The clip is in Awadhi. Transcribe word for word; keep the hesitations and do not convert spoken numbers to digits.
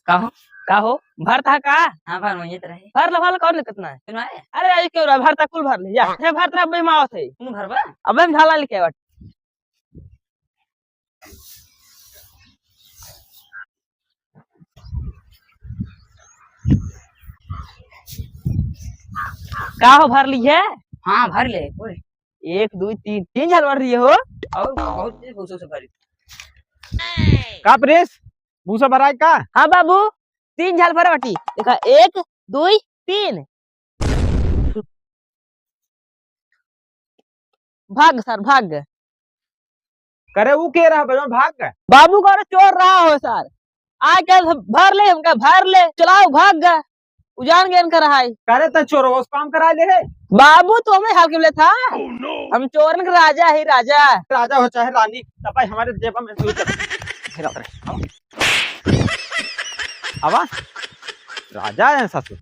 का हो? का हो? भरता है का? हाँ, भर, वही तो रहे। भर ला, भर ला, कौन कितना है? सुना है? अरे, अरे, क्यों रहा? भरता कुल भर ले, जा। हे भरता, अब मैं आवत है। तू भरबा? अब मैं झाला लेके आवत। का हो, भर ली है? हाँ, भर ले, बोल। एक, दुई, तीन, तीन झाल भर रही हो। और बहुत तेज भूसो से भरी। का प्रेस? भूसा भराए का? हाँ बाबू, तीन झाल भरा बाटी। देखा, एक, दुई, तीन। भाग सर, भाग। करे ऊ के रहा बे, भाग गए? बाबू का चोर रहा हो सर, आके भर ले हमका, भर ले, चलाओ, भाग गए। उ जान गए इनका रहा है। करे त चोर उस काम करा ले है। बाबू तो हमें हाल के मिले था। हम चोरन के राजा है, राजा। राजा हो चाहे रानी, तपाईँ हमारे जेब में सुई कर। आवा, राजा है ससुर।